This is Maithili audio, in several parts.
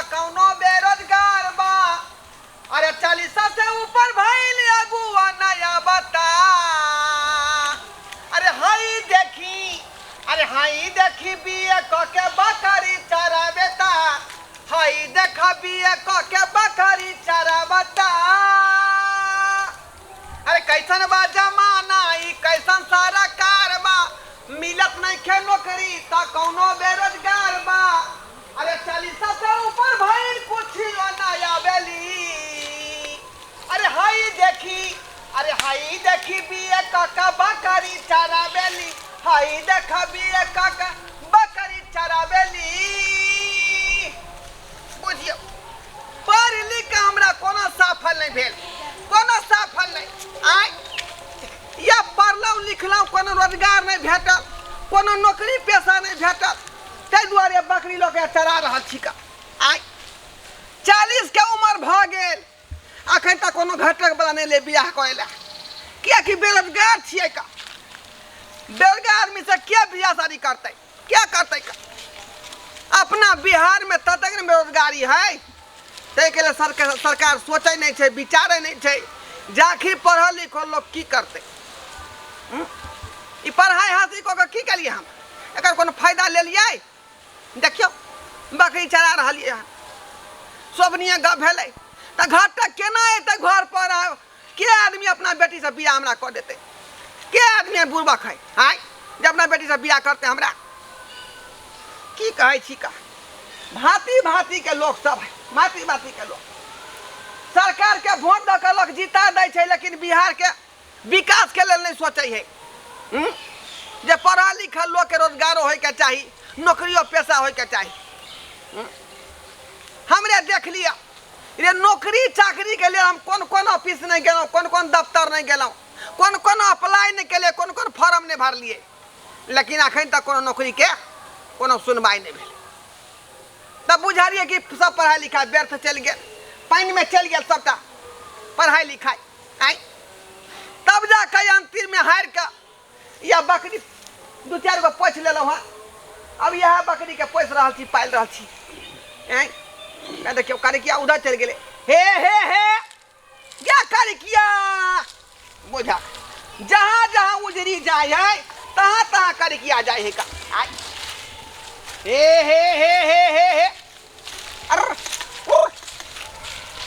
त कौनो बेरोजगार बा। अरे 40 से ऊपर भइल अगुआ नया बता। अरे हई देखी, अरे हई देखी बीए क के बकरी चराबेता, हई देख बीए क के बकरी चराबता। अरे कैसन बा जमाना ई, कैसन सारा कारबा, मिलत नइखे नौकरी त कौनो बेरोजगार बा। अरे 40 से ऊपर भइल कुछियो ना आवेली। अरे हई देखी, अरे हई देखी बीए क के बकरी चरावेली, हई देख बीए क के बकरी चरावेली। बुझियौ, पढ़ लिख के हमरा कोनो सफल नहि भेल, कोनो सफल नहि। आँय, या पढ़लहुँ लिखलहुँ, कोनो रोजगार नहि भेटल, कोनो नौकरी पेशा नहि भेटल, ताहि दुआरे बकरी लऽ के चरा रहल छी का। आँय, 40 के उमर भऽ गेल, अखन तक कोनो घटक वाला नहि ले बियाह करै लए, किएकि बेरोजगार छियै का। बेरोजगार आदमी से के बियाह शादी करतै, क्या करतै का? अपना बिहार में ततेक ने बेरोजगारी है, ताहिके लेल सरकार सोचै नहि छै, विचारै नहि छै, जाखी पढ़ल लिखल लोक की करतै। ई पढ़ाइ हासिल कऽ के की केलियै हम, एकर कोनो फायदा लेलियै? देखियौ बकरी चरा रहलियै हन, शोभनीय गप भेलै तऽ घाटक केना एतै घर पर? के आदमी अपना बेटीसँ बियाह हमरा कऽ देतै? के आदमी बुड़बक है आँय जे अपना बेटीसँ बियाह करतै हमरा? की कहै छी का, भाँति भाँतिके लोक सब है, भाँति भाँतिके लोक। सरकारके वोट दऽ कऽ लोक जीता दै छै, लेकिन बिहारके विकासके लेल नहि सोचै है। जे पढ़ल लिखल लोकके रोजगारो होइके चाही, नौकरियो पेशा होइके चाही। हमरे देख लिअ रे, नौकरी चाकरीके लेल हम कोन कोन ऑफिस नहि गेलहुँ, कोन कोन दफ्तर नहि गेलहुँ, कोन कोन अप्लाई नहि केलियै, कोन कोन फॉर्म नहि भरलियै, लेकिन अखन तक कोनो नौकरीके कोनो सुनवाइ नहि भेलै। तब बुझलियै कि सब पढ़ाइ लिखाइ व्यर्थ चलि गेल, पानिमे चलि गेल सबटा पढ़ाइ लिखाइ। आँय, तब जा कऽ अन्तिममे हारि कऽ या बकरी दू चारि गो पोसि लेलहुँ हँ। अब इएह बकरीके पोसि रहल छी, पालि रहल छी। आँय, देखियौ करिकिया उधर चलि गेलै। हे हे हे गे करिकिया, बुझा जहाँ जहाँ उजरी जाइ है तहाँ तहाँ करिकिया जाइ है का। आय हे हे हे हे हे हे अर उर,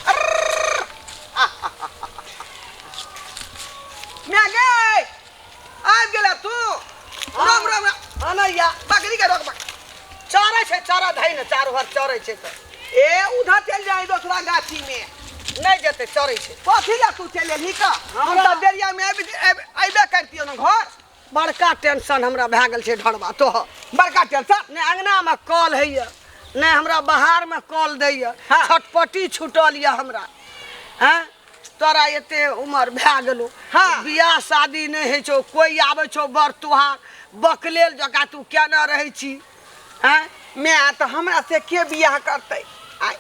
अर म्या गे आबि गेला तू? राम राम। अनैया बकरी के रोक। चरै छै, चरा धै ने, चारू भर चरै छै तऽ। ए उधर चलि जाइ दोसरा गाछी में। नहि जेतै, चरै छै। कथी लए तू चलि एलही का? हम तऽ बेरिया में अयबे करतियौ ने घर। बड़का टेंशन हमरा भए गेल छै ढरबा तोहर। बड़का टेंशन? नहि अङ्गनामे कल होइए, नहि हमरा बाहरमे कल दैए। हाँ। छटपटी छूटल यऽ हमरा। हँ, तोरा एते उमर भए गेलो। हाँ। बियाह शादी नहि होइ छौ, कोइ आबै छौ बर तुहार बकलेल जकाँ तू केना रहै छी? हँ माय, तऽ हमरा से के बियाह करतै? आँय,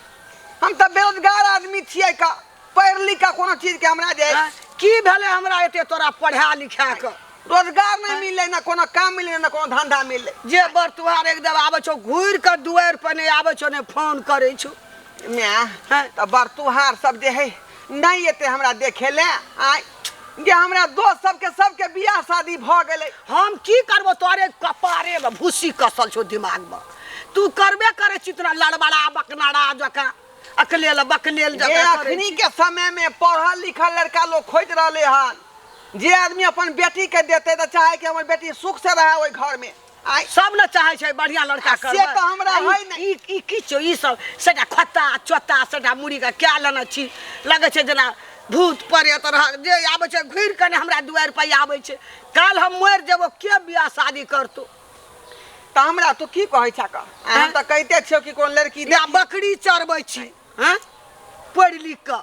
हम तऽ बेरोजगार आदमी छियै का, पढ़ि लिख कऽ कोनो चीजके हमरा जे हँ? की भेलै हमरा एते तोरा पढ़ा लिखा कऽ? रोजगार नहि मिललै, ने कोनो काम मिललै, ने कोनो धंधा मिललै। जे बर तुहार एकदम आबै छौ घुरि कऽ दुआरि पर नहि आबै छौ, नहि फोन करै छौ। माय। हँ। तऽ बर तुहार सब जे है नहि एतै हमरा देखै लए। आँय, जे हमरा दोस्त सबके सबके बियाह शादी भऽ गेलै। हम की करबो? तोरे कपारेमे भूसी कसल छौ दिमागमे, तू करबे करै छी तोरा लड़बड़ा बकनारा जकाँ अकलेल बकलेल जे जकाँ करै अखनी छी। के समय में पढ़ल लिखल लड़का लोग खोजि रहले हन, जे आदमी अपन बेटी के देते तऽ चाहे कि हमर बेटी सुख से रहे ओहि घर में। आँय, सब ने चाहै छै बढ़िया लड़का आ से करबै। तऽ हमरा आ ई- है नहि। ई की छौ ई सब? सेटा खोत्ता चोत्ता सेटा मुड़ी के क्या लेने छी, लगै छै जेना भूत प्रेत रह जे आबै छै घुरि कऽ ने हमरा दुआरि पर आबै छै। काल्हि हम मरि जेबो, के बियाह शादी करतौ? तऽ हमरा तू की कहै छह का? हम तऽ कहिते छियौ कि कोन लड़की या देखी। बकरी चरबै छी। हँ, पढ़ि लिख कऽ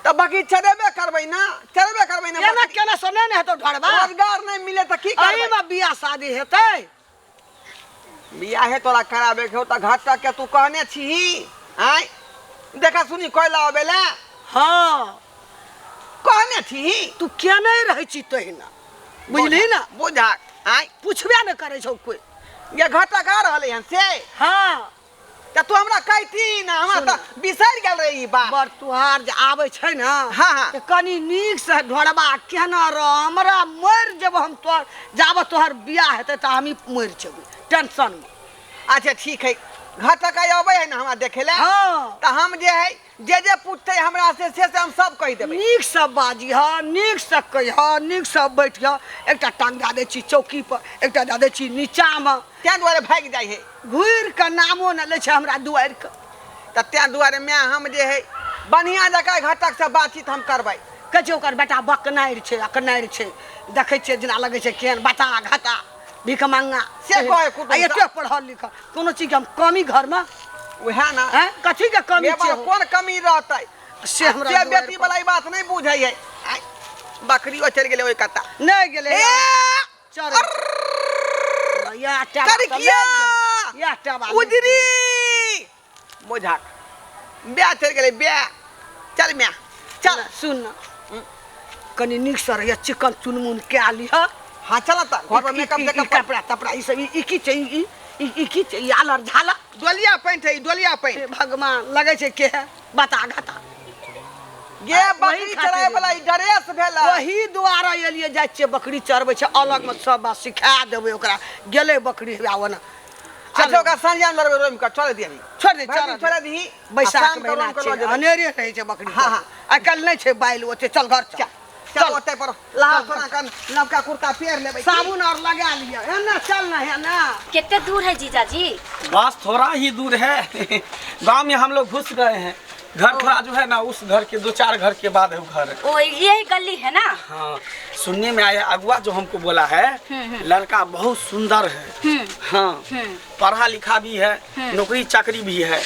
तऽ बकरी चरेबे करबै ना, चरेबे करबै ना। केना बकरी। केना से नहि ने हेतौ ढरबा? रोजगार नहि मिले तऽ की करबै? एहिमे बियाह शादी हेतै? बियाहे तोरा कराबे के हो तऽ घाटा के तू कहने छीही? आँय, देखा सुनी कोयला अबै ले। हँ, कहने छीही? तू केने रहै छी तहिना, बुझली ने? बुझा। आँय, पुछबे ने करै छौ कोइ। ये घाटा गा रहलै हन से? हँ। तऽ तू हमरा घटकैती ना हमरा तऽ बिसरि गेल रही ई बात। बर तुहार जे आबै छै ने, हाँ, हाँ। तऽ कनि नीकसँ ढोरबा केना रह, हमरा मरि जेबो हम तोहर, जाबऽ तोहर बियाह हेतै तऽ हमही मरि जेबै टेंशनमे। अच्छा ठीक है, घटक अबै है ना हमरा देखे ले? हाँ। तऽ हम जे है जे जे पूछतै हमरा से से से हम सब कहि देबै। नीकसँ बाजिह, नीकसँ कहिह, नीकसँ बैठिह। एकटा टांग दए दै छी चौकी पर, एकटा दए दै छी नीचामे। ताहि दुआरे भागि जाइ है। घुरि कऽ नामो नहि लै छै हमरा दुआरिके। तऽ ताहि दुआरे माय हम जे है बढ़िआँ जकाँ घटकसँ बातचीत हम करबै। कहै छै ओकर बेटा बकनारि छै, अकनारि छै, देखै छियै जेना लगै छै केहन बता घाटा भिखमंगा से कहै कुटुम्ब। आ एते पढ़ल लिखल, कोनो चीजके हम कमी घरमे उएह ने। आँय, कथीके कमी छै हो? कोन कमी रहतै से हमरा से दुआरि बेटी पर। वाला ई बात नहि बुझै है। आइ, बकरियो चलि गेलै ओहि कत्ता। नहि गेलै। ए चल या टाबा तऽ करकिया! लागि गेलै। या टाबा लागि उजरी मोझाक ब्याह चलि गेलै ब्याह। चल म्या चल। गेलै। सुन न, कनि नीकसँ रहिए, चिकन चुनमुन कए लिह। हाँ चल तऽ घर पर मेकअप तेकअप। कपड़ा तपड़ा ई सब ई की छै? ई ई ई की छै? ई आलर झालर डोलिया पैंट है, ई डोलिया पैंट। हे भगवान, लगै छै के बता घाता गे वही बकरी खातिर चराय वाला ई ड्रेस भेलै। ओही दुआरे एलियै। जाइ छियै, बकरी चरबै छै अलगमे, सब बात सिखा देबै ओकरा। गेलै बकरी हेबे ओना। अच्छा ओकरा संझा में लड़बै रोमि कऽ, चल दिही। छोड़ दे। भरि दिन चल छोड़ि दही। बैसाख आ शाम कऽ महीना रोमि कऽ छै, लऽ जेबै। अनेरे रहै छै बकरी। हाँ, हाँ। आइ काल्हि नहि छै बाइल ओते। चल घर चल। चल ओतै पर लाल सोना कन नवका कुर्ता पहिर लेबै। साबुन और लगा लिअ। एना चल ना, एना। कितने दूर है जीजाजी? बस थोड़ा ही दूर है, गांव में हम लोग घुस गए हैं। घर थोड़ा जो है ना, उस घर के दो चार घर के बाद है वो घर। ओ यही गली है ना? हाँ, सुनने में आया, अगुआ जो हमको बोला है, लड़का बहुत सुंदर है। हाँ, पढ़ा लिखा भी है, नौकरी चाकरी भी है।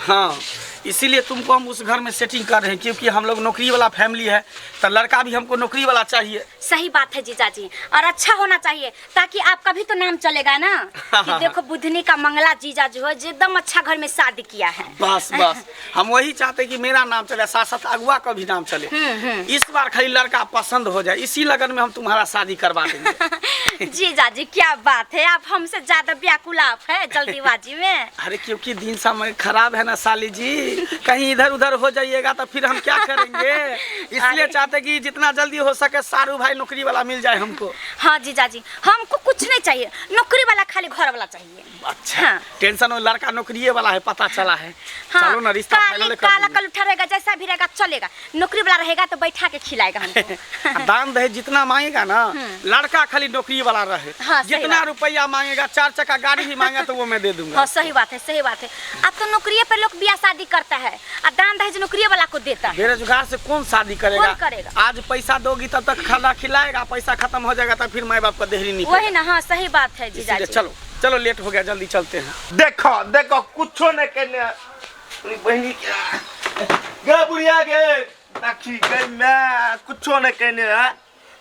हाँ, इसीलिए तुमको हम उस घर में सेटिंग कर रहे हैं, क्योंकि हम लोग नौकरी वाला फैमिली है, तो लड़का भी हमको नौकरी वाला चाहिए। सही बात है जीजाजी, और अच्छा होना चाहिए ताकि आपका भी तो नाम चलेगा ना कि देखो बुधनी का मंगला जीजा जो है एकदम अच्छा घर में शादी किया है। बस बस, हम वही चाहते हैं कि मेरा नाम चले, साथ साथ अगुआ का भी नाम चले। इस बार खाली लड़का पसंद हो जाए, इसी लगन में हम तुम्हारा शादी करवा देंगे। जीजाजी क्या बात है, आप हमसे ज्यादा व्याकुल आप है जल्दीबाजी में। अरे क्योंकि दिन समय खराब है ना साली जी, कहीं इधर उधर हो जाइएगा तो फिर हम क्या करेंगे, इसलिए अरे। चाहते कि जितना जल्दी हो सके सारू भाई नौकरी वाला मिल जाए हमको। हाँ जीजाजी, हमको कुछ नहीं चाहिए, नौकरी वाला, खाली घर वाला चाहिए। अच्छा। हाँ। टेंशन वो लड़का नौकरी वाला है, पता चला है। हाँ, चलो ना, रिश्ता काले फाइनल कर काला देंगे। कल उठा रहेगा, जैसा भी रहेगा चलेगा, नौकरी वाला रहेगा तो बैठा के खिलाएगा हमको। आ दान दहेज जितना मांगेगा ना, लड़का खाली नौकरी वाला रहे। हाँ, सही जितना बात। रुपया मांगेगा, चार चक्का गाड़ी भी मांगेगा तो वो मैं दे दूंगा। हाँ सही बात है, सही बात है। अब तो नौकरी पर लोग ब्याह शादी करता है और दान दहेज नौकरी वाला को देता है। बेरोजगार से कौन शादी करेगा? कौन करेगा? आज पैसा दोगी तब तक खाना खिलाएगा, पैसा खत्म हो जाएगा तो फिर माँ बाप का देहरी नहीं। वही ना, हाँ सही बात है जीजाजी। इसीलिए चलो चलो, लेट हो गया, जल्दी चलते हैं। देखो देखो, कुछो नहीं केने अपनी बहिनी के गे बुढ़िया गे, देखी गे मैं कुछो नहीं केने है।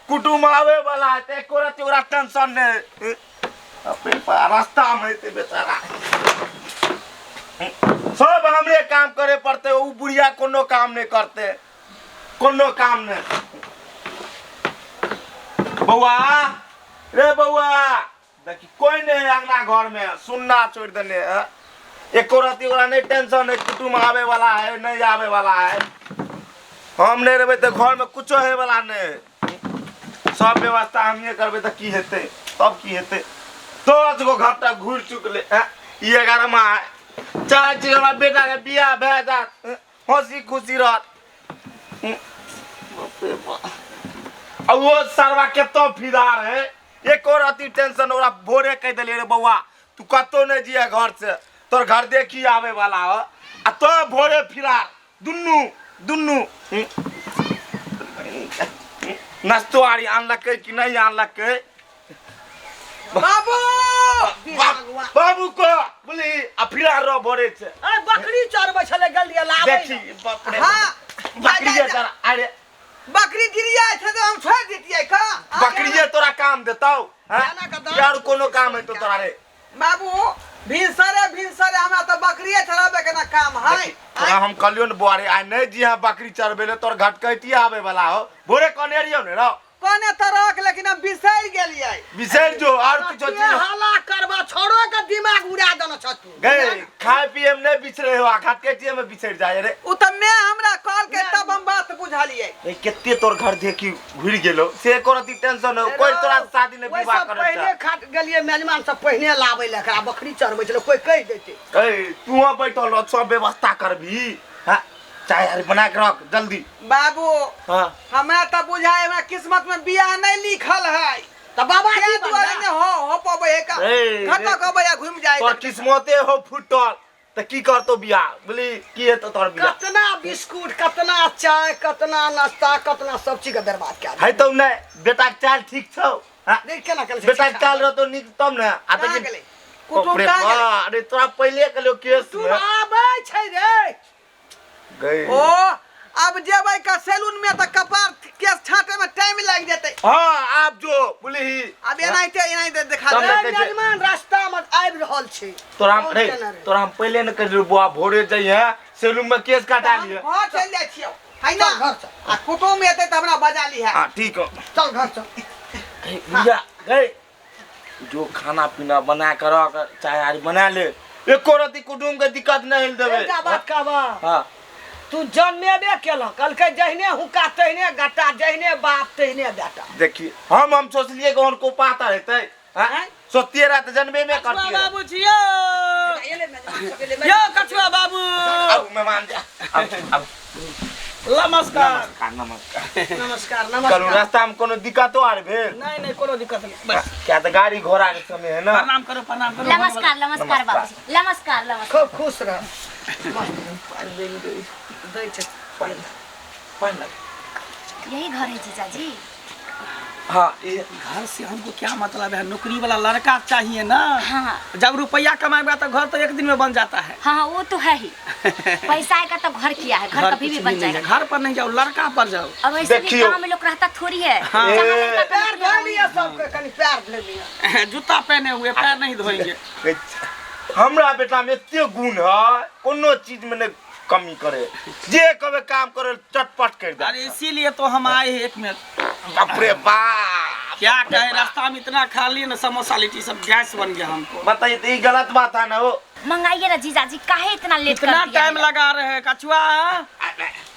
कुटुम्ब आवे वाला है ते एको रत्ती ओकरा टेंशन नहीं। अपने रास्ता में हेतै बेचारा, सब हमरे काम करे पड़ते, उ बुढ़िया कोनो काम नहीं करते, कोनो काम नहीं। बौआ रे बौआ, देखी कोई नहीं है अंगना घर में, सुन्ना छोड़ देने है। एको रत्ती ओकरा नहीं टेंशन है, कुटुम्ब आवे वाला है नहीं आवे वाला है। हम नहीं रहबै तऽ घर में कुछो होय वाला नहीं, सब व्यवस्था हमिये करबै तऽ की हेतै, तब की हेतै। 10 गो घंटा घुरि चुकलै हैं, ई 11वां है। चाहै छी हमरा बेटा के बियाह भए जायत, हंसी खुशी रहत। बाप रे बाप। आ ओ सरवा कतो फिदार है, एको रत्ती टेंशन। ओकरा भोरे कहि देलियै, रे बौआ तू कतौ नहि जिया घर से, तोर घर देखी आवे वाला हो, आ तो भोरे फिरार दुन्नू दुन्नू। नाश्तो आरी आनलकै कि नहि आनलकै? बाबू बाबू को बोली आ फिरार रह भोरे से। अरे बकरी चरबै छलै गेलियै लाबै। देखी बाप रे। हाँ बकरिये तोरा, अरे बकरी गिरिया छै तऽ हम छोड़ि दितियै का? बकरिये तोरा काम देतौ हैं? खाना के दाम। यार कोनो काम हेतौ तोरा रे? बाबू भिनसरे भिनसरे हमरा तऽ बकरिये चराबे के ना काम है। तोरा हम कहलियौ ने बौआ रे, आइ नहि जी बकरी चरबे ले, तोर घटकैती आवे वाला हो, भोरे कहने रहियौ ने रौ। कहने तऽ रख लेकिन हम बिसरि गेलियै। बिसरि जो और किछो के चीज हला करबा छोड़ो के दिमाग उड़ा देने छ तू। गए खाए पिए में नहीं बिसरे हो आ खाते में बिसरि जाए रे। ओ तऽ मैं हमरा कहलकै तब हम बात बुझलियै। रे केते तोर घर देखी घुरि गेलो से एको रति टेंशन हो कोई तोरा से शादी नहीं ओहि विवाह सब करे पहिले खा गेलियै मेजमान सब पहिने लाबै लए एकरा बकरी चरबै छलै कोई कहि देतै। ए तू वहाँ बैठल रह सब व्यवस्था करबी। हां चाय आर बना के रख जल्दी। बाबू हां हमरा तऽ बुझाय हमरा किस्मत में बियाह नहीं लिखल है। तऽ बाबा के जी दुआरे ने हो हो पबै है का ए, घटक अबै आ घुमि जाय। तोर किस्मते हो फुटल त की करतो बियाह बोली की हेतो तोर बियाह। कतना बिस्कुट कतना चाय कतना नाश्ता कतना सब चीज के बर्बाद कए है तो नहीं बेटा के चाल ठीक छौ। हां देख केना केना बेटा के चाल रहतो नीक तब ने आ कहाँ त गेलै कुटुम कहाँ गेलै? अरे तोरा पहिले के लो केस तू में आबै छै रे गई। ओ अब जेबै का सैलून में तऽ कपार केस छाटे में टाइम लागि जेतै। हां आप जो बोली अब एनाहिते एनाहिते देखा तब दे। ने कहै छै- मेजमान रास्ता में आबि रहल छै। तोरा हम फोन रे केने रहै। तोरा हम पहिले ने कह बुआ भोरे जइहे सैलून में केस कटा हम लिहे। घर चलि जाइ छियौ है ना। चल घर चल। आ कुटुम एतै तऽ हमरा बजा लिहे। हां ठीक हो चल घर चल। भैया गए जो खाना पीना बना कर रख चाय आर बना ले एको रति कुटुम के दिक्कत नहीं देबे। एकटा बात कहबा हां तू जन्मेबे केलक कहलकै जहिने हुक्का तहिने गट्टा जहिने बाप तहिने बेटा। देखिए हम सोचलिए कि उनको पाता रहते हां सोचतिए रहा त जनबे में कछुआ करतिए। बाबू जी यो यो कछुआ बाबू अब मेहमान जा अब नमस्कार नमस्कार नमस्कार नमस्कार कलू नमस्कार। रास्ता में कोनो दिक्कतो आर भेल? नहीं नहीं कोनो दिक्कत नहीं बस क्या त गाड़ी घोड़ा के समय है ना। प्रणाम करो प्रणाम करो। नमस्कार नमस्कार बाबूजी नमस्कार नमस्कार। खूब खुश रह। दै छै पानी लगे। यही घर है जीजाजी। हाँ ये घर से हमको क्या मतलब है, नौकरी वाला लड़का चाहिए ना। हाँ जब रुपया कमाएगा तो घर तो एक दिन में बन जाता है। हाँ वो तो है ही, पैसा आएगा तब घर किया है, घर कभी भी कुछ बन नहीं है। जाएगा। घर पर नहीं जाओ लड़का पर जाओ। और वैसे भी देखियो। गाँव में लोग रहता थोड़ी है। हाँ। जहाँ लड़का का पैर नौकरी धो है, लिअ सबके कनी पैर धो लिअ। जूता पहने हुए पैर नहीं धोएंगे। हमरा बेटा में एते गुण है कोनो चीज में नहीं कमी करे, जे कबे काम करे चटपट कर दे। अरे इसीलिए तो हम आए हैं। एक मिनट बाप रे बाप क्या कहे, रास्ता में इतना खा लिए ना समोसा लिट्टी सब गैस बन गया हमको। बताइए तो ये गलत बात है ना। वो मंगाइए ना जीजाजी, काहे इतना लेट कर इतना दिया टाइम है? लगा रहे हैं। कछुआ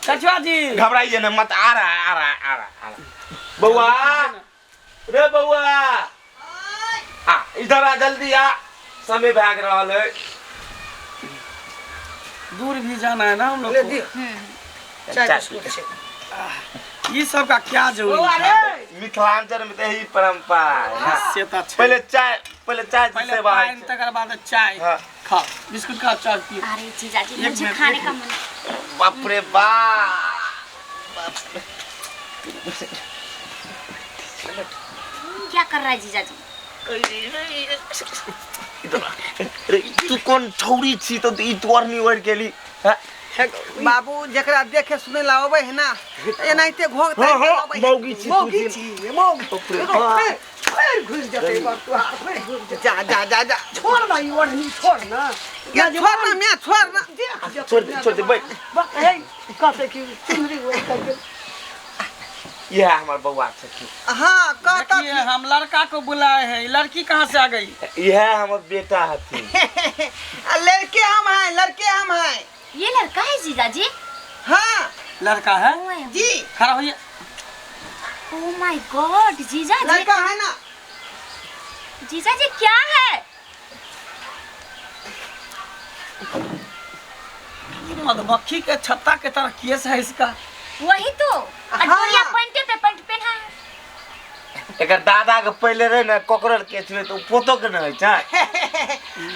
कछुआ जी घबराइए ना मत, आ रहा है आ रहा है आ रहा है आ रहा है। बउआ रे बउआ आ इधर आ जल्दी आ, समय भाग रहा है। दूर भी जाना है ना हम लोग ले को। दियौ। चाय बिस्कुट छै। ये सब का क्या जरूरी बौआ है? रे मिथिलांचल में तो यही परंपरा है। हाँ। से तो अच्छे। पहले चाय पहले चाय पहले सेवा है। पान तकर बाद चाय हाँ। खाओ बिस्कुट खाओ चाय पियो। अरे जीजाजी एक मुझे मिनट, खाने एक का मन। बाप रे बाप क्या कर रहा है जीजाजी? अरे तू कौन छौरी छी तो ई तोर नहीं ओढ़ गेली। बाबू जकरा देखे सुने ला अबै है ना एनाहिते घोघ हाँ हाँ मौगी छी तू मौगी छी। छी मौगी। बाप। फेर घुसि जेतै बाप तोहार फेर घुसि जेतै। जा जा जा जा छोड़ ना ई ओढ़नी छोड़ ना। ये छोड़ ना मैं छोड़ ना। देख जेतै छोड़ दे छोड़ दे बैठ। बस हे कहतै कि चुनरी ओढ़ि के। यह हमार बउआ छथिन। हाँ कहता देखिए हम लड़का को बुलाए हैं, लड़की कहाँ से आ गई? यह हमर बेटा हथिन। लड़के हम हैं लड़के हम हैं। ये लड़का है जीजाजी? हाँ लड़का है जी। खड़ा होइए। ओ my God जीजाजी लड़का है ना। जीजाजी क्या है? ये मधुमक्खी के छत्ता के तरह केस है इसका। वही तो हाँ। पैंटे पे पैंट पहना है। एकर दादा के पहले रहे ना कॉकरोच के छुए तो पोतो के न होय छै।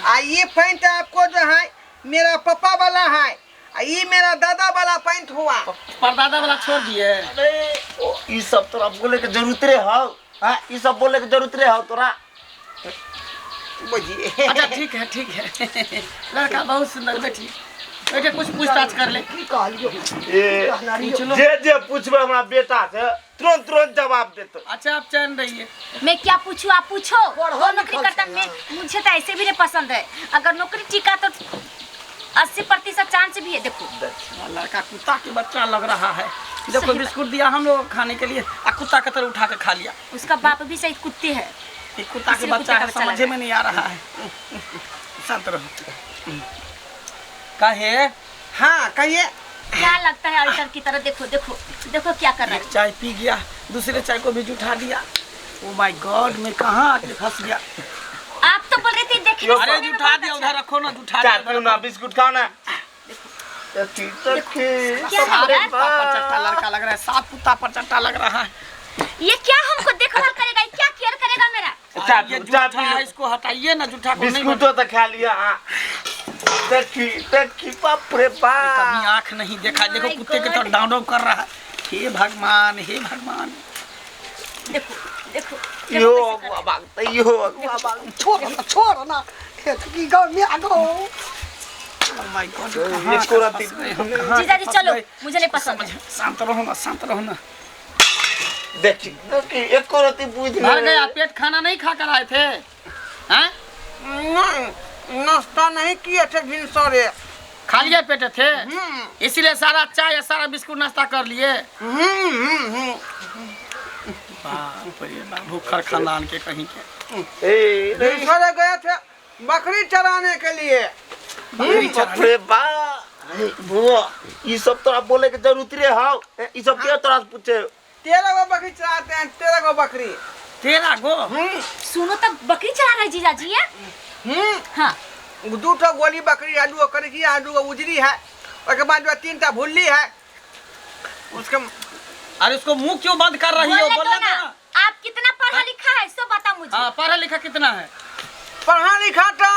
आ ये पैंट आपको जो है मेरा पापा वाला है, आ ये मेरा दादा वाला पैंट हुआ। परदादा वाला छोड़ दिए। अरे ई सब तोरा बोले के जरूरत रे हौ। हां ई सब बोले के जरूरत रे हौ तोरा। बुझिए। अच्छा ठीक है ठीक है। लड़का बहुत सुंदर। बैठी बैठे कुछ पूछताछ कर ले। की कहलियौ? ए पूछ लो। जे जे पूछबे हमरा बेटा से तुरंत तुरंत जवाब देतो। अच्छा आप चैन रहिए। मैं क्या पूछूं आप पूछो। पढ़ो कौन नौकरी लिखल करता छै मैं मुझे तो ऐसे भी नहीं पसंद है। अगर नौकरी टिका तो 80% चांस भी है। देखो लड़का कुत्ता के बच्चा लग रहा है। देखो सही बिस्कुट दिया हम लोग खाने के लिए, आ कुत्ता के तरह उठा के खा लिया। उसका बाप भी शायद कुत्ते है। ये कुत्ता के इसीलिए बच्चा कुत्ते का है, बच्चा समझे लग रहा में नहीं आ रहा है। शांत रहो। काहे हाँ कहिए। क्या लगता है अल्टर की तरह? देखो देखो देखो क्या कर रहा एक है। चाय पी गया, दूसरे चाय को भी जुठा दिया। ओ my God, मैं कहाँ आके फंस गया। आप तो बोल रहे थे देखने अरे सुनने में जुठा बहुत दिया, अच्छा उधर रखो ना, जुठा चाय दिया। पियो ना, बिस्कुट खाओ ना। देखी देखी क्या है यार? कुत्ता पर चट्टा लड़का लग रहा है, साफ कुत्ता पर चट्टा लग रहा है। ये क्या हमको देखभाल करेगा, ये क्या केयर करेगा मेरा? चाय ये पियो, चाय जूठा है, पियो। इसको हटाइए ना, जूठा को नहीं बिस्कुटो तो खा लिया। हाँ। देखी देखी, बाप रे कभी बाप। आंख नहीं देखा। देखो My कुत्ते के God. तरह डाउन डाउन कर रहा है। हे भगवान, हे भगवान। देखो देखो यो देखो कैसे कर अगुआ भागते, यो अगुआ भागते। छोड़ ना, छोड़ ना, की गौ मिया गौ। Oh my God, ये कहाँ इसको राती- फंस गए हम, कहाँ रहा है। जीजा जी फंस चलो, गए? मुझे नहीं पसंद है। शांत रहो ना, शांत रहो ना। देखी देखी, एको रति बुझ भर नहीं। गया पेट, खाना नहीं खा कर आए थे हैं? नहीं, नाश्ता नहीं किए थे भिनसरे। खा लिए पेट थे, इसीलिए सारा चाय और सारा बिस्कुट नाश्ता कर लिए। बाप रे बाप, भूखड़ खानदान के कहीं के। ए नहीं, भिनसरे गए थे बकरी चराने के लिए। बकरी बाप चराने। रे बाप। बुआ, ई सब तोरा बोले के जरूरत रे हाउ। ई सब के तोरा से पूछे? 13 गो बकरी चराते हैं, 13 गो बकरी। 13 गो? सुनो तब बकरी चरा रहा है जीजा जी ये? हाँ। दू ठो गोली बकरी है, दू करकी है, दू उजरी है, उसके बाद जो 3 टा भुल्ली है। उसके अरे उसको मुंह क्यों बंद कर रही हो? बोलने दो बोलने ना। दो ना। आप कितना पढ़ा लिखा है सो बता मुझे। हाँ, पढ़ा लिखा कितना है? पढ़ा लिखा तो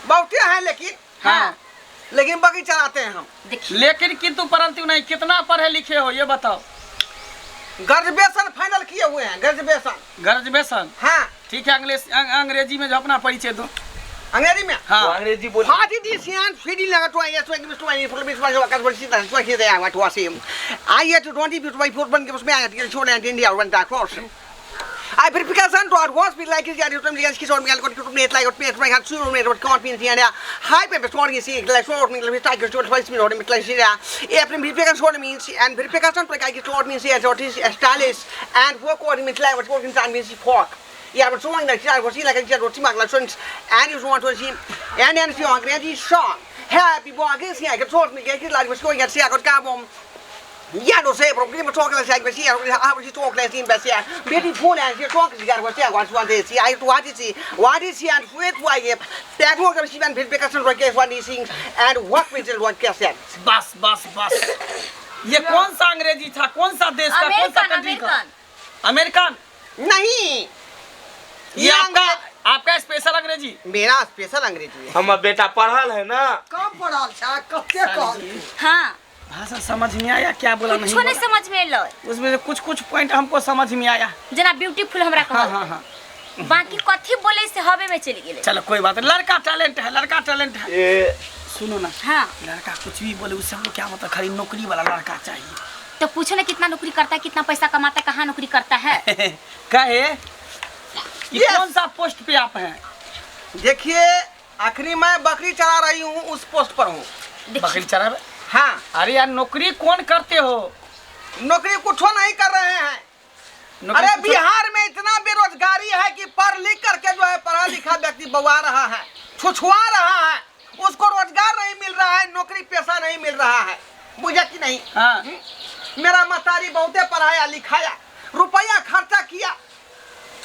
बहुते है, लेकिन हाँ, लेकिन बकरी चराते हैं हम। देखिए लेकिन किंतु परंतु नहीं, कितना पढ़े लिखे हो ये बताओ। ग्रेजुएशन फाइनल किए हुए हैं, ग्रेजुएशन। ग्रेजुएशन? हाँ। ठीक है, अंग्रेजी में जो अपना परिचय दो। अंग्रेजी में? हाँ। वो अंग्रेजी बोल। What is this and feeding लगा तो I S to I four बीस वाला का बोल सीधा तो ही दया what was him I eight 20 by 4 बन के उसमें आया टिकट छोड़ एंड इंडिया वन टा cross I verification to was be like is यार तुम लिया किस और में को तुम नेट लाइक पेट में हाथ शुरू में रोड काउंट पिन थिया हाई पे स्टोर की सी लाइक शोर में like tiger store five minute और में लाइक सी ए अपने वेरिफिकेशन शोर मींस एंड वेरिफिकेशन पर का store means as what is stylish and work और में like what work in means fork Yeah, but so long that I was like a roti magla sons and you want to see and and see Angrezi song. Happy boy, see I can talk me get like was going at see I got carbon. Yeah, no say, but I'm talking like I see I was talking like in Bessia. Beautiful and you talk to was there was one day. See, I what is he? What is he and with why that work of Shivan because one these things and what we did what guess that. बस बस बस, ये कौन सा अंग्रेजी था? कौन सा देश का, कौन सा अमेरिकन कंट्री का? अमेरिकन। अमेरिकन? नहीं, ये आपका आपका स्पेशल अंग्रेजी? मेरा स्पेशल अंग्रेजी है। हमर बेटा पढ़ल है ना। कम पढ़ल छै कते कहल। हाँ, भाषा समझ में आया क्या बोला? नहीं कुछो नहीं बोला। समझ में एलो। उसमें से कुछ कुछ पॉइंट हमको समझ में आया, जना ब्यूटीफुल हमरा हाँ कहल। हाँ हाँ, बाकी कथी बोले से हवे में चली गेले। चलो कोई बात नहीं, लड़का टैलेंट है, लड़का टैलेंट है। ए सुनो ना, हाँ, लड़का कुछ भी बोले उससे हमको क्या मतलब, खाली नौकरी वाला लड़का चाहिए। तो पूछो ना कितना नौकरी करता है, कितना पैसा कमाता है, कहाँ नौकरी करता है। कहे ये Yes. कौन सा पोस्ट पे आप हैं? देखिए आखिरी मैं बकरी चरा रही हूँ उस पोस्ट पर हूँ। बकरी चरा? हाँ। अरे यार नौकरी कौन करते हो? नौकरी कुछ नहीं कर रहे हैं। अरे बिहार में इतना बेरोजगारी है कि पढ़ लिख करके जो है पढ़ा लिखा व्यक्ति बवा रहा है, छुछुआ रहा है, उसको रोजगार नहीं मिल रहा है, नौकरी पैसा नहीं मिल रहा है। बुझा कि नहीं? हाँ। मेरा मतारी बहुते पढ़ाया लिखाया, रुपया खर्चा किया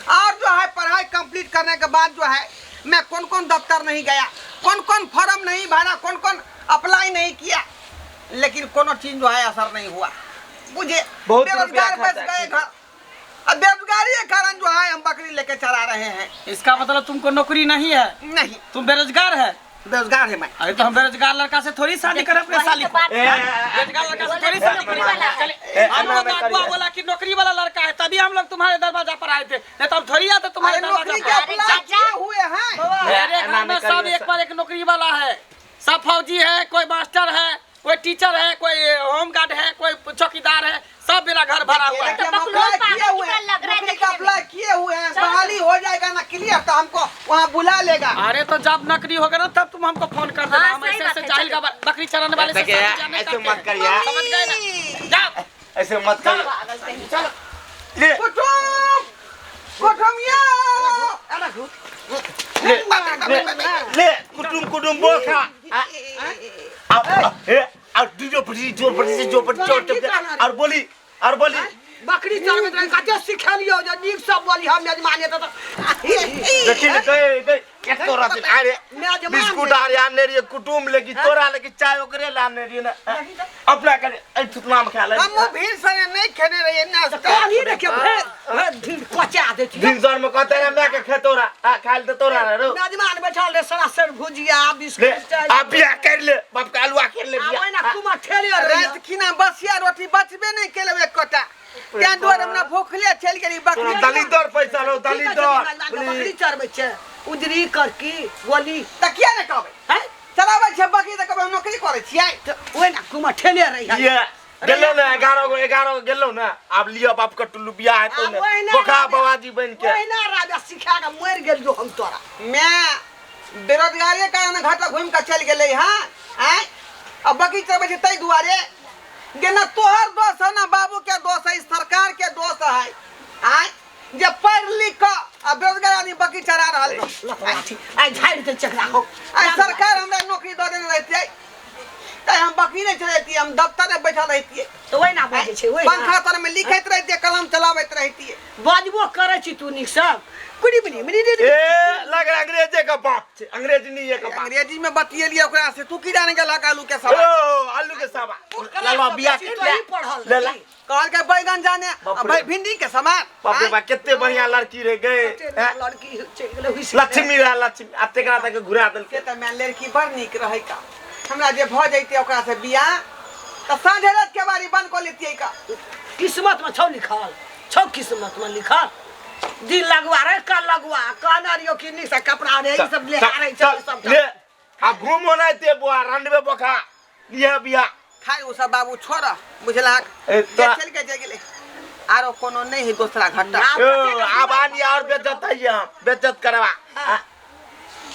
और जो है पढ़ाई कंप्लीट करने के बाद जो है मैं कौन कौन दफ्तर नहीं गया, कौन कौन फॉर्म नहीं भरा, कौन कौन अप्लाई नहीं किया, लेकिन कोनो चीज जो है असर नहीं हुआ। बुझे बहुत बेरोजगार रुपया बस खर्चा गए घर। अब बेरोजगारी के कारण जो है हम बकरी लेके चरा रहे हैं। इसका मतलब तुमको नौकरी नहीं है? नहीं। तुम बेरोजगार है? बेरोजगार है मैं। अरे तो हम बेरोजगार लड़का से थोड़ी शादी करें अपने वही साली तो को। बात है। बेरोजगार लड़का से थोड़ी शादी नौकरी वाला करें। है। हम लोग तो अगुआ बोला कि नौकरी वाला लड़का है तभी हम लोग तुम्हारे दरवाजा पर आए थे, नहीं तो हम थोड़ी आते तुम्हारे अरे दरवाजा नौकरी पर। के अप्लाई अरे किए हुए हैं। मेरे घर में सब एक पर एक नौकरी वाला है, सब फौजी है, कोई मास्टर है, कोई टीचर है, कोई होम गार्ड है, कोई चौकीदार है, सब मेरा घर भरा हुआ है। देखिए, हम तो बकलोल अप्लाई पागल किए हुए की तरह हैं, लग रहा है नौकरी का देखने में। अप्लाई किए हुए हैं, बहाली हो जाएगा ना क्लियर तो हमको वहाँ बुला लेगा। अरे तो जब नौकरी होगा ना तब तुम हमको फोन कर देना। हाँ, हम सही ऐसे बात ऐसे है, जाहिल का चलो। बकरी चराने वाले से देखिए, शादी नहीं ऐसे करते मत हैं। करिए। समझ गए ना? जाओ। ऐसे मत कर। पागल कहीं। ले कुटुम कुटुम यो एना घुर। ले ले ले कुटुम कुटुम बोल खा आ ए आ जो पड़ी जो पड़ी जो पड़ी जो और बोली और बोली। बकरी चरबैत रहे कते सिखेलियौ जे नीक सँ बोली हम मेजबान हेतै तऽ देखी ने गए गए एक तोरा से अरे मेजबान बिस्कुट आर आने रहिए कुटुम लेके तोरा लेके चाय ओकरे लाने रहिए ना अपना करे ए थुतना में खा ले। हम भीड़ संगे नहीं खेने रहिए नाश्ता। कहली ने के भेर भेर ढील कोचा दै छियै। दिन सर में कहते रहे मैं के खेतोरा आ खाइल दे तोरा रे रो। मेजबान बैठल रहे सरासर भुजिया ले बिस्कुट चाय। आ बियाह कर ले बाप के आलुआ कर ले आ बियाह। ओहिना कुमा ठेले रहे। रात खिना बसिया रोटी बचबे नहीं केलौ एकोटा तें दुआरे हमरा भूखले चलि गेली बकरी। दलिदर पैसा लो दलिदर। बकरी चरबै छै उजरी करकी गोली तऽ किया नहि कहबै हैं चलाबै छै बकरी तऽ कहबै हम नौकरी करै छियै। तऽ ओहिना कुमा ठेले रहे। ये गेलो ना 11 गो 11 गो गेलो ना आब लियो बाप के टुल्लू बियाह हेतौ आब ने ओहिना बोखा राजा- बाबाजी बन के ओहिना राजा सिखा के मरि गेल जो हम तोरा। मैं बेरोजगारी कारण घाटा घूमि कऽ चलि गेलै हँ आँय आ बकरी चरबै छै ताहि दुआरे गे ना तोहर दोष है ना बाबू के दोष है सरकार के दोष है आँय जे पढ़ि लिख कऽ आ बेरोजगार आदमी बकरी चरा रहल छै। आइ झाड़ि दे चकरा हो। आइ सरकार हमरा नौकरी दऽ देने रहितियै तऽ हम बकरी नहि चलैतियै हम दफ्तर में बैठल रहितियै तऽ ओहिना बजै छै ओहिना पंखा तर में लिखैत रहितियै कलम चलाबैत रहितियै। बजबो करै छी तू नीक सँ कुड़ी बिनी मिनी ए लग रहा अंग्रेजे का बाप छे अंग्रेजी नहीं है का बाप। अंग्रेजी में बतियेलियै ओकरा से तू की जाने गेलहक आलू के ओ सवाल। आलू के सवा ललवा बियाह कर ले पढ़ल ले ला कहलकै बैगन जाने बाप रे। भाई भिंडी के समान। बाप रे बा कितने बढ़िया लड़की रे गए हैं? लड़की चलि गेलै हुइस लक्ष्मी रहा लक्ष्मी आ तेकरा तक घुरा देलकै। से तऽ मैं लड़की बड़ नीक रहै का हमरा जे भऽ जैतै ओकरा से बियाह तऽ साँझे रात के बारी बंद कऽ लेतियै का। किस्मत में छौ लिखल छौ किस्मत में लिखल दिन लगवा रे कल लगवा कहना रहियो कि नीक से कपड़ा रे ई सब ले आ रहे चल सब ले आ घूमो ना ते बुआ रंडवे बोखा लिया बियाह खाइ ओ सब बाबू छोड़ बुझलहक ए, जे तोरा- चलि के गेलै आरो कोनो नहीं है दोसरा घाटा। ओ आब आनी और बेज्जत है हम बेज्जत करवा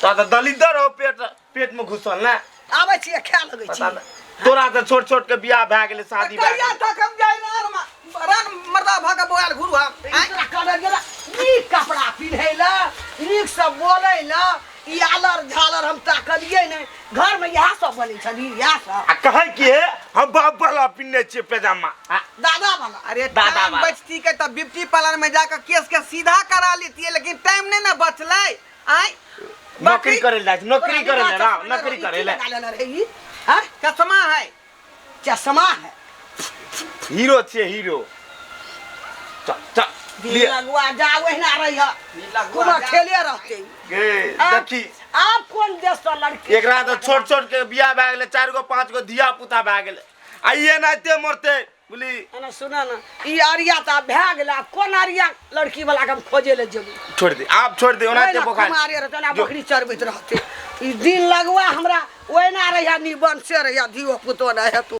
तो तो दलिदर हो पेट पेट में घुसल ना आबै छियै खाए लगै पता छी ना तोरा तो छोट छोट के बियाह भए गेलै शादी भए कहिया गेलै। तक हम जाइ रन मर्दा भऽ के बौआल घुरू हम आँय? तोरा कहने रहियो नीक कपड़ा पिन्है लए नीक से बोलै लए ई आलर झालर हम ताकलियै नहि घर में इएह सब बनै छली इएह सब। आ कहै की है हम बाप वाला पिन्ने छियै पैजामा दादा वाला। अरे दादा टाइम वाला। बचती के तऽ ब्यूटी पार्लर में जाके केस के सीधा करा लेतियै लेकिन टाइम नहीं ना बचलै आँय। नौकरी करे ले जाइ छै, नौकरी करे ले राम नौकरी करे ले। लगा लेने रहै ई, हाँ? चश्मा है चश्मा है हीरो छियै हीरो। चल चल दिन लगुआ जा ओहिना रहिह कुमार ठेले रहते। गे देखी आब कोन देश सँ लड़की एकरा तऽ छोट छोट के बियाह भए गेलै 4 गो 5 गो धिया पुता भए गेलै आ ई एनाहिते मरतै बुझली। एना सुन न ई अरिया तऽ आब भए गेलै आब कोन अरिया लड़की वाला के हम खोजे ले जेबै। छोड़ दे आब छोड़ दे ओनाहिते ओहिना बोखार कुमारे रहतै ओना जो। बकरी चरबैत रहतै ई दिन लगुआ हमरा ओहिना रहिया निबन से रहिया धियो पुतो नहि हेतौ।